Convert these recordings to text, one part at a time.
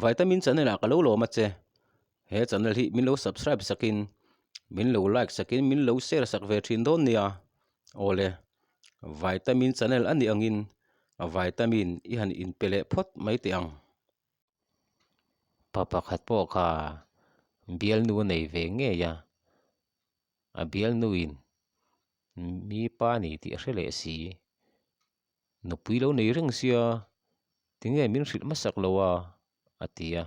Vitamin channel ah ka lo lawm a che. He channel hi min lo subscribe sakin min lo like sakin min lo share sak ve thin dawn nia. Awle vitamin channel a nih angin vitamin i han inpe leh phawt mai teh ang. Pa pakhat pawh kha bialnu a nei ve ngei a, a bialnuin mi pa ni tih a hre leh si. Nupui lo nei reng sia tinge min hrilh hmasak lo a a ti a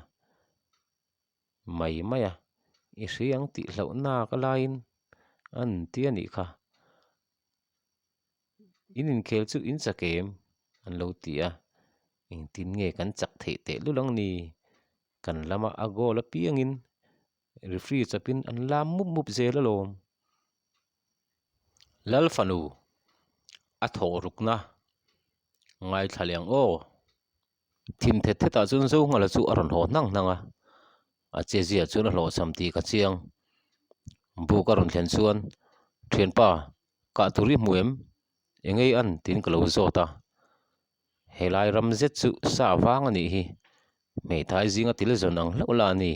mai mai a i hria ang tih hlauh nak a laiin an ti a nih kha in inkhel chu in chak em an lo ti a engtin nge kan chak theih teh lul ang ni kan lama a goal apiangin referee chawpin an lam mup mup zel alawm. Lal fanu a thawh rukna ngaithla leh ang aw. Thim thet thetah chuan Zohngala chu a rawn haw hnang hnang a, a chezia chuan a hlawhchham tih ka chiang. Buk a rawn thlen chuan, Thianpa, kah tur i hmu em? Engei an? tiin ka lo zawt a. Helai ram zet chu sa vang a nih hi, hmeithai zinga til zawn ang hlauh la a ni,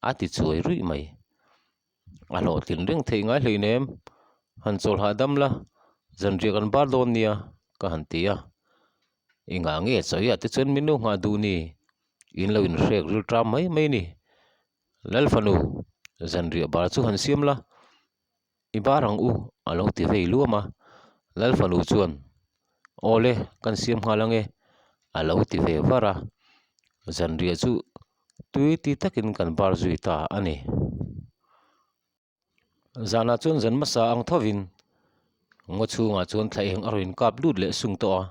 a ti chuai ruih mai. A hlawhtlin reng theih ngai hleinem, han chawl hahdam la, zanriah kan bar dawn nia, ka han ti a. Engah nge chawiah te chuan min lo nghah duh ni? In lo inhrek ril ṭam mai mai ni. Lal fanu, zanriah bar chu han siam la, i bar ang u, a lo ti vei luam a. Lal fanu chuan, Aw le, kan siam nghal ang e, a lo ti ve var a. Zanriah chu tui ti takin kan bar zui ta a ni. Zanah chuan zan hmasa ang thovin ngaw chhungah chuan thla eng a rawn inkap lut leh sung tawh a,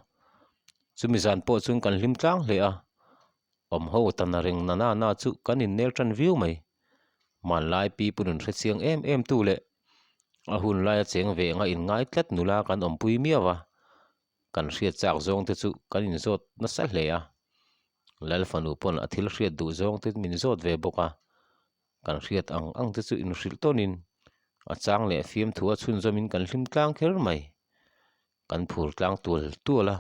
chumi zan pawh chuan kan hlim tlang hle a, awm ho tan a reng na na na chu kan innel tan viau mai. Hmanlai pi pu nun hrechiang em em tu leh a hun laia cheng ve anga inngai tlat nula kan awmpui miau a, kan hriat chak zawng te chu kan inzawt nasa hle a, Lal fanu pawn a thil hriat duh zawng te min zawt ve bawk a, kan hriat ang ang te chu inhrilh tawnin a chang leh fiamthu a chhunzawmin kan hlim tlang kher mai. Kan phur tlang tual tual a,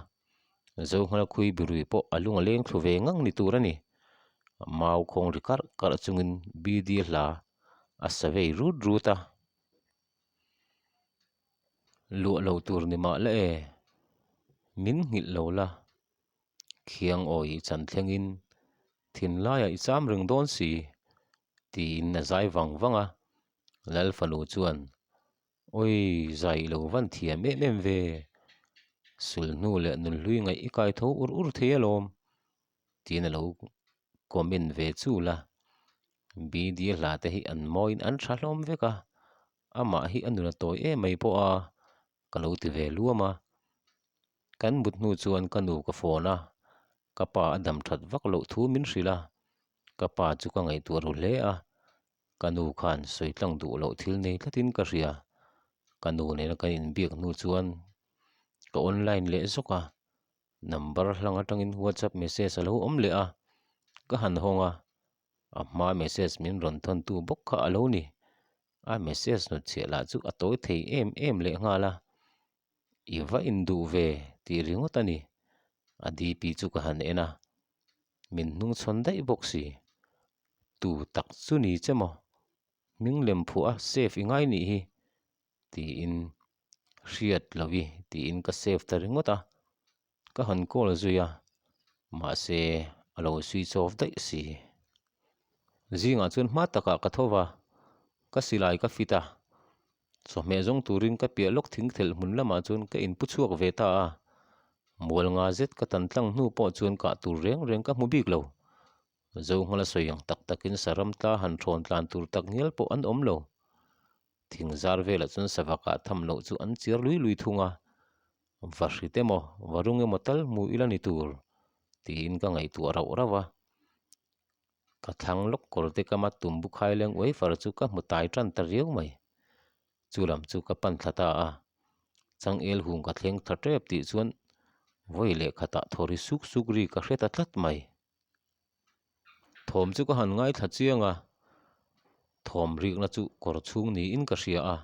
Zohmala khui birui pawh a lung a leng thlu ve ngang ni tur a ni. Mau khawng ri karh karh chungin BD hla a sa vei rut rut a. Luah lo tur ni mah la e, min nghilh lo la. Khiang awi i chan thlengin thinlaiah i cham reng dawn si, tiin a zai vang vang a. Lal fanu chuan, Awi, zai i lo van thiam em em ve, sulhnu leh nunhlui ngaih i kai tho ur ur thei alawm, tiin a lo comment ve chul a. BD hla te hi an mawiin an tha hlawm vek a, amah hi a nun a tawi em mai pawh a, ka lo ti ve luam a. Kan mut hnu chuan ka nu ka phone a, ka pa a dam that vak loh thu min hrilh a, ka pa chu ka ngaihtuah ru hle a, ka nu khan sawi tlang duh loh thil nei tlatin ka hria. Ka nu nena kan inbiak hnu chuan ka online leh zawk a, number hlang atangin whatsapp message a lo awm leh a, ka han hawng a, a hma message min rawn thawn tu bawk kha a lo ni. A message hnutchhiah lah chu a tawi thei em em leh nghal a. I va induh ve tih ringawt a ni. A DP chu ka han en a, min hnungchhawn daih bawk si. Tu tak chu ni che maw? Hming lem phuah a save i ngai nih hi tiin hriat lo i tiin ka save ta ringawt a, ka han call zui a, mahse a lo switch off daih si. Zingah chuan hma takah ka tho va, ka silai ka fit a, Chawhmeh zawng turin ka piah lawk thing thelh hmun lamah chuan ka inpu chhuak ve ta a, mual nga zet ka tan tlang hnu pawh chuan kah tur reng reng ka hmu bik lo. Zohmala sawi ang tak takin saram tla han thawn tlan tur tak ngial pawh an awm lo. Thing zar velah chuan sava kah tham loh chu an chiar lui lui thung a, va hrit emaw va rung emaw tal hmu ila ni tur tiin ka ngaihtuah rauh rauh a. Ka thlang lawk kawr te kama tumbu khai leng uai far chu ka hmu tai tan ta riau mai. Chu lam chu ka pan thla ta a. Changel hung ka thleng tha tep tih chuan vawi leh khatah thaw ri suk suk ri ka hre ta tlat mai. Thawm chu ka han ngaithla chiang a, thawm rikna chu kawr chhung niin ka hria a,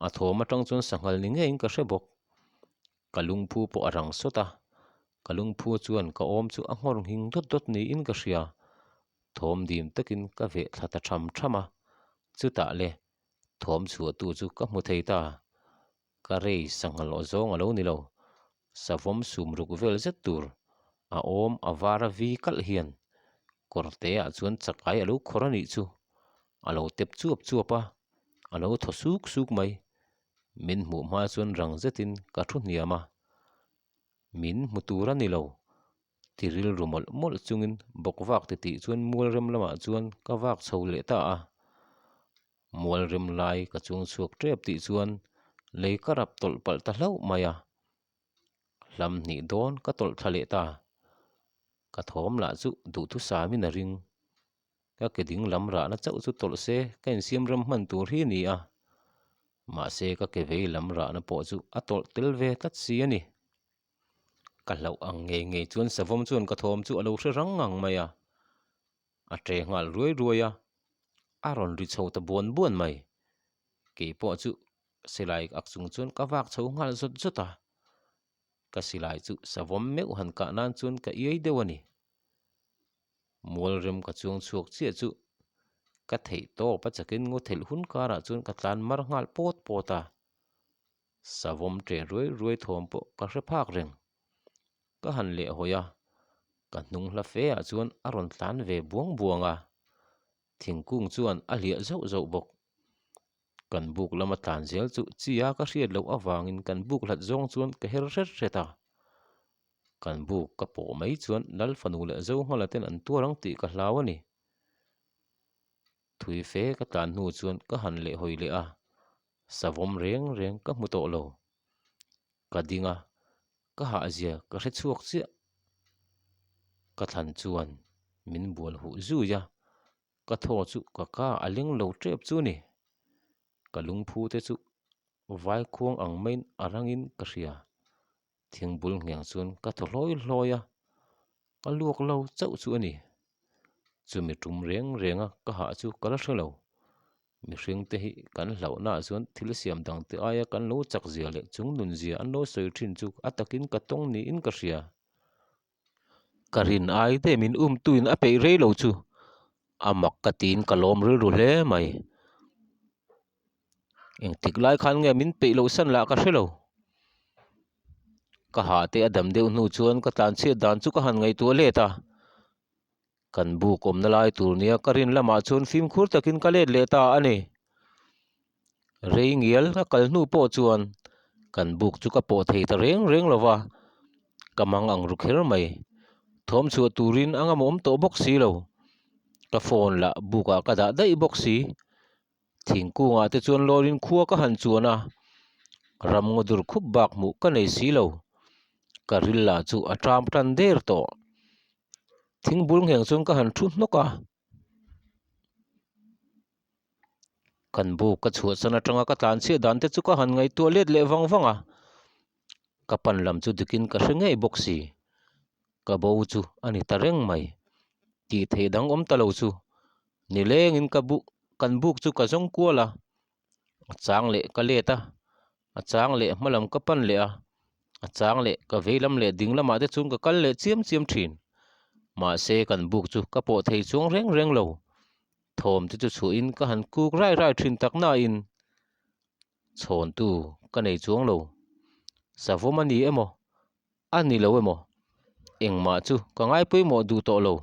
a thawm atang chuan sanghal ni ngeiin ka hre bawk. Ka lungphu pawh a rang sawt a, ka lungphu chuan ka awm chu a nghawr nghing dawt dawt niin ka hria. Thawm dim takin ka veh thla ta tham tham a, chutah le thawm chhuahtu chu ka hmu thei ta. Ka rei sanghal aw zawng a lo ni lo, savawm sum ruk vel zet tur a awm a var a vi kalh hian kawrte ah chuan chakai a lo khawr a nih chu. A lo tep chuap chuap a, a lo thaw suk suk mai. Min hmuh hma chuan rang zetin ka thu hniam a, min hmu tur a ni lo. Ti rilru mawlh mawlh chungin bawk vak ti tih chuan mual rem lamah chuan ka vak chho leh ta a. Mual rem lai ka chuang chhuak tep tih chuan lei ka rap tawlh palh ta hlauh mai a. Hlam hnih dawn ka tawlh thla leh ta. Ka thawm lah chu duhthusamin a ring. Ka ke ding lam rahna chauh chu tawlh se ka insiam ram hman tur hi a ni a. Mahse ka ke vei lam rahna pawh chu a tawlh tel ve tlat si a ni. Ka hlauh ang ngei ngei chuan savawm chuan ka thawm chu a lo hre rang ngang mai a. A ṭe nghal ruai ruai a, a rawn ri chho ta buan buan mai. Kei pawh chu silai ak chung chuan ka vak chho nghal zawt zawt a. Ka silai chu savawm meuh han kah nan chuan ka iai deuh a ni. Mual rem ka chuang chhuak chiah chu ka theih tawp a chakin ngaw thelh hun karah chuan ka tlan mar nghal pawt pawt a. Savawm ṭe ruai ruai thawm pawh ka hre phak reng. Ka han leh hawi a, ka hnung hla fe ah chuan a rawn tlan ve buang buang a, thingkung chuan a hliah zauh zauh bawk. Kan buk lama tlan zel chu chi a ka hriat loh avangin kan buk hlat zawng chuan ka her hret hret a. Kan buk ka pawh mai chuan Lal fanu leh Zohngala ten an tuar ang tih ka hlau a ni. Thui fe ka tlan hnu chuan ka han leh hawi leh a, savawm reng reng ka hmu tawh lo. Ka ding a, ka hahzia ka hre chhuak chiah. Ka thlan chuan min bual huh zui a, ka thaw chu ka ka a leng lo tep chu ni. Ka lungphu te chu vai khuang ang maiin a rangin ka hria. Thingbul ngheng chuan ka thaw hlawi hlawi a, ka luak lo chauh chu a ni. Chumi tum reng reng a ka hah chu ka la hre lo. Mihring te hi kan hlauhna ah chuan thil siam dang te aia kan lo chak zia leh chung nun zia an lo sawi thin chu a takin ka tawng niin ka hria. Ka rin ai te min um tuin a peih rei lo chu a mak ka tiin ka lawm rilru hle mai. Engtik lai khan nge min peih loh san lah ka hre lo. Ka hah te a dam deuh hnu chuan ka tlan chhiat dan chu ka han ngaihtuah let a. Kan buk awmna lai tur nia ka rin lamah chuan fimkhur takin ka let leh ta a ni. Rei ngial a kal hnu pawh chuan kan buk chu ka pawh thei ta reng reng lo va, ka mang ang ru kher mai. Thawm chhuah turin a ngamawm tawh bawk si lo. Ka phone lah bukah ka dah daih bawk si. Thingkungah te chuan lawrin khua ka han chuan a, ram ngaw dur khup bak hmuh ka nei si lo. Ka ril lah chu a ṭam tan der tawh. Thingbul ngheng chuan ka han thu hnawk a. Kan buk ka chhuahsan atanga ka tlan chhiah dan te chu ka han ngaihtuah let leh vang vang a. Ka pan lam chu dikin ka hre ngei bawk si. Ka bo chu a ni ta reng mai. Tih theih dang awm ta lo chu. Nilengin ka buk kan buk chu ka zawng kual a. A chang leh ka let a, a chang leh hma lam ka pan leh a, a chang leh ka vei lam leh ding lamah te chuan ka kal leh chiam chiam thin. Mahse kan buk chu ka pawh thei chuang reng reng lo. Thawm te chu chhuahin ka han kuk rai rai thin tak nain chhawntu ka nei chuang lo. Savawm a ni emaw a ni lo emaw engmah chu ka ngai pawimawh duh tawh lo.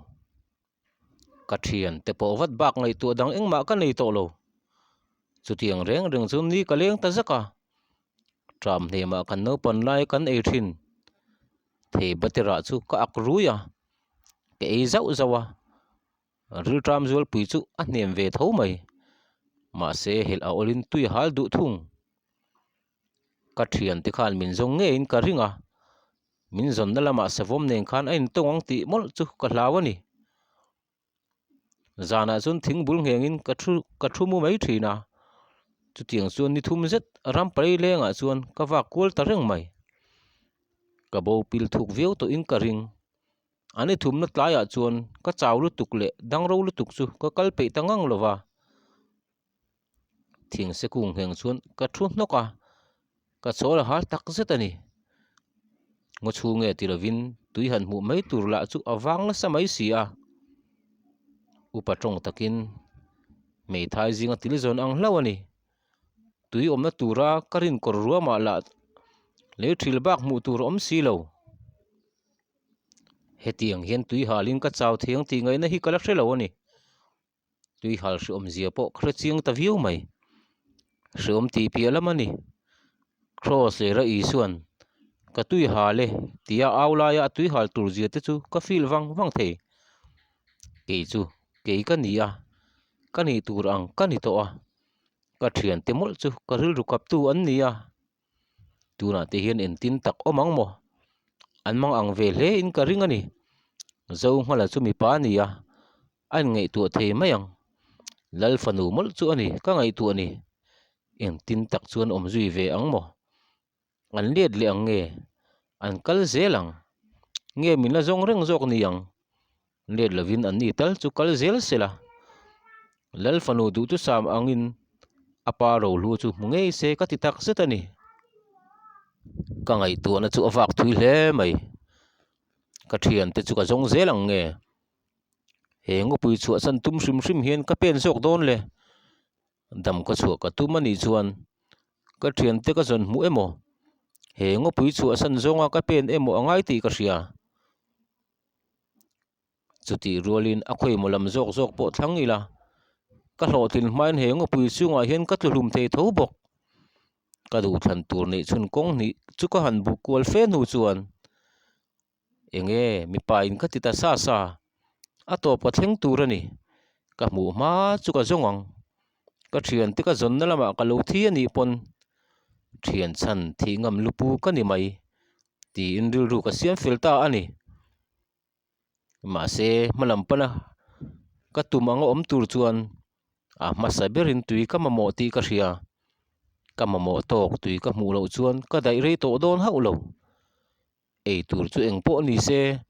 Ka thian te pawh vat bak ngaihtuah dang engmah ka nei tawh lo. Chutiang reng reng chu ni ka leng ta zak a. Tram hnemah kan naupan lai kan ei thin. Thei baterah chu ka ak rui a, ka ei zauh zauh a. Rilṭam zualpui chu a hnem ve tho mai. Mahse helh a awlin tui a hal duh thung. Ka thiante khan min zawng ngeiin ka ring a, min zawnna lamah savawm nen khan a intawng ang tih mawlh chu ka hlau a ni. Zanah chuan thing bul nghengin ka thu ka thu mu mai thin a, chutiang chuan ni thum zet ram parei lengah chuan ka vak kual ta reng mai. Ka bo pil thuk viau tawhin ka ring. An i thumna tlaiah chuan ka chau lutuk leh dangro lutuk chu ka kal peih ta ngang lo va. Thingse kung ngheng chuan ka thu hnawk a, ka chawl a hal tak zet a ni. Ngaw chhung nge ti lovin tui han hmuh mai tur lah chu a vang nasa mai si a. Upa tawng takin hmeithai zinga til zawn ang hlauh a ni. Tui awmna tura ka rin kawr ruamah lah lei thil bak hmuh tur a awm si lo. Hetiang hian tui halin ka chau thiang tih ngaihna hi ka la hre lo a ni. Tui hal hreawm zia pawh ka hre chiang ta viau mai. Hreawm tih piah lam a ni. Kraws lera Isuan, Ka tui hal e tia au laia a tui hal tur zia te chu ka feel vang vang thei. Kei chu kei ka ni a, ka nih tur ang ka ni tawh a. Ka thiante mawlh chu ka rilru kaptu an ni a. Tunah te hian engtin tak awm ang maw? An mang ang ve hle in ka ring a ni. Zohmala chu mipa a ni a, a inngaihtuah thei mai ang. Lal fanu mawlh chu a ni, ka ngaihtuah a ni. Engtin tak chuan awm zui ve ang maw? An let leh ang nge? An kal zel ang? Nge min la zawng reng zawk ni ang? Let lovin an ni tal chu kal zel se la. Lal fanu duhthusam angin a pa rohlu chu hmu ngei se ka ti tak zet a ni. Ka ngaihtuahna chu a vak thui hle mai. Ka thiante chu ka zawng zel ang nge? He ngawpui chhuahsan tum hrim hrim hian ka pen zawk dawn le. Dam ka chhuah ka tum a nih chuan ka thiante ka zawn hmuh emaw he ngawpui chhuahsan zawnga ka pen emaw a ngai tih ka hria. Chutih rualin a khawimaw lam zawk zawk pawh thlang ila ka hlawhtlin hmain he ngawpui chungah hian ka tluhlum thei tho bawk. Ka duhthlan tur neih chhun kawng hnih chu ka han buk kual fe hnu chuan Enge mipa in ka ti ta sa sa, a tawp ka thleng tur a ni, ka hmuh hma chu ka zawng ang, ka thiante ka zawnna lamah ka lo thi a nih pawn thian chhan thih ngam lupu ka ni mai tiin rilru ka siam fel ta a ni. Mahse hmalam pana ka tum anga awm tur chuan a hmasa berin tui ka mamawh tih ka hria, ka mamawh tawk tui ka hmuh loh chuan ka daih rei tawh dawn hauh lo. Ei tur chu eng pawh ni se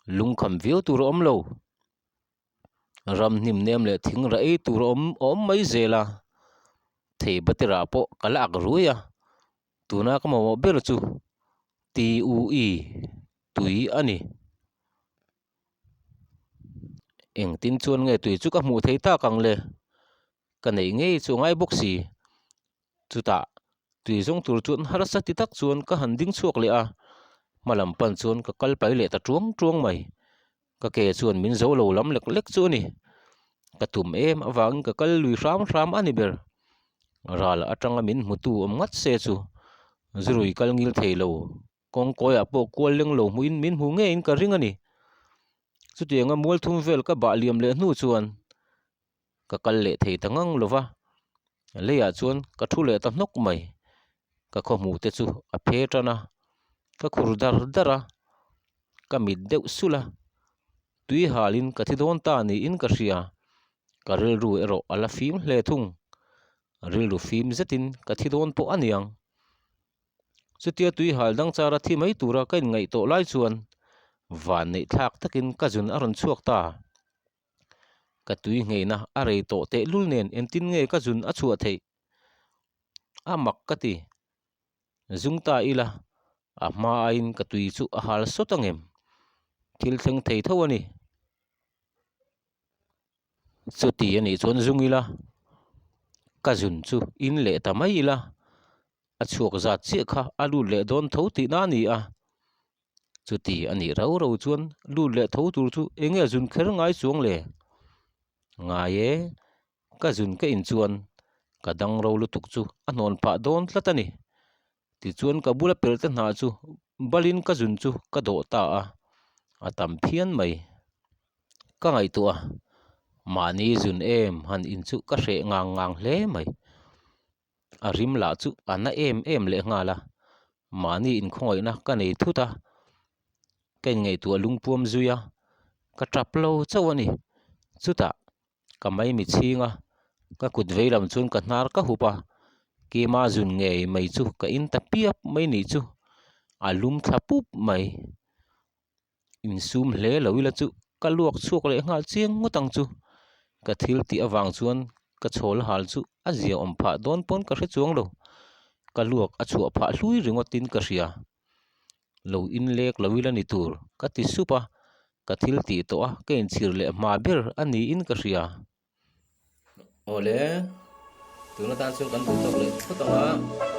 lungkham viau tur a awm lo. Ram hnim nem leh thing rah ei tur a awm a awm mai zel a, thei baterah pawh ka la ak rui a, tuna ka mamawh ber chu TUE tui a ni. Engtin chuan nge tui chu ka hmuh thei tak ang le? Ka neih ngei chu a ngai bawk si. Chutah tui zawng tur chuan harsa ti tak chuan ka han ding chhuak leh a, hma lam pan chuan ka kal pai leh ta tuang tuang mai. Ka ke chuan min zo lo lam lek lek chu a ni. Ka tum em avangin ka kal lui hram hram a ni ber. Ral atanga min hmutu awm ngat se chu zurui kal ngil thei lo Kawngkawiah pawh kual leng lo hmuhin min hmu ngeiin ka ring a ni. Chutianga mual thum vel ka bah liam leh hnu chuan ka kal leh thei ta ngang lo va, leiah chuan ka thu leh ta hnawk mai. Ka khawhmuh te chu a phe tan a, ka khur dar dar a, ka mit deuh sulh a, tui halin ka thi dawn ta niin ka hria. Ka rilru erawh a la fim hle thung. Rilru fim zetin ka thi dawn pawh a niang. Chutia tui hal dang chara thi mai tura ka inngaih tawh lai chuan van neih thlak takin ka zun a rawn chhuak ta. Ka tui ngheina a rei tawh tehlul nen engtin nge ka zun a chhuah theih? A mak ka ti. Zung ta ila, a hma aiin ka tui chu a hal sawt angem? Thil thleng thei tho a ni. Chuti a nih chuan zung ila, ka zun chu in leh ta mai ila, a chhuak zat chiah kha a lut leh dawn tho tihna a ni a. Chuti a nih rau rau chuan lut leh tho tur chu eng nge zun kher ngai chuang le? Ngai e, ka zun ka in chuan ka dang ro lutuk chu a hnawn phah dawn tlat a ni. Tichuan ka bula pelte hna chu balin ka zun chu ka dawh ta a, a tam phian mai. Ka ngaihtuah a, mahni zun em han in chu ka hreh ngang ngang hle mai. A rim lah chu a na em em leh nghal a, mahni inkhawngaihna ka nei thut a, ka inngaihtuah lungpuam zui a, ka tap lo chauh a ni. Chutah ka maimi chhing a, ka kut vei lam chuan ka hnar ka hup a, keima zun ngei mai chu ka in ta piap mai nih chu a lum thla pup mai. Insum hle lo ila chu ka luak chhuak leh nghal chiang ngawt ang chu. Ka thil tih avang chuan ka chhawl hal chu a zia awm phah dawn pawn ka hre chuang lo. Ka luak a chhuah phah hlui ringawtin ka hria. Lo in lek lo ila ni tur ka ti sup a. Ka thil tih tawh a, ka inchhir leh hma ber a niin ka hria. Awle, tun atan chuan kan duh tawk leh phawt ang a.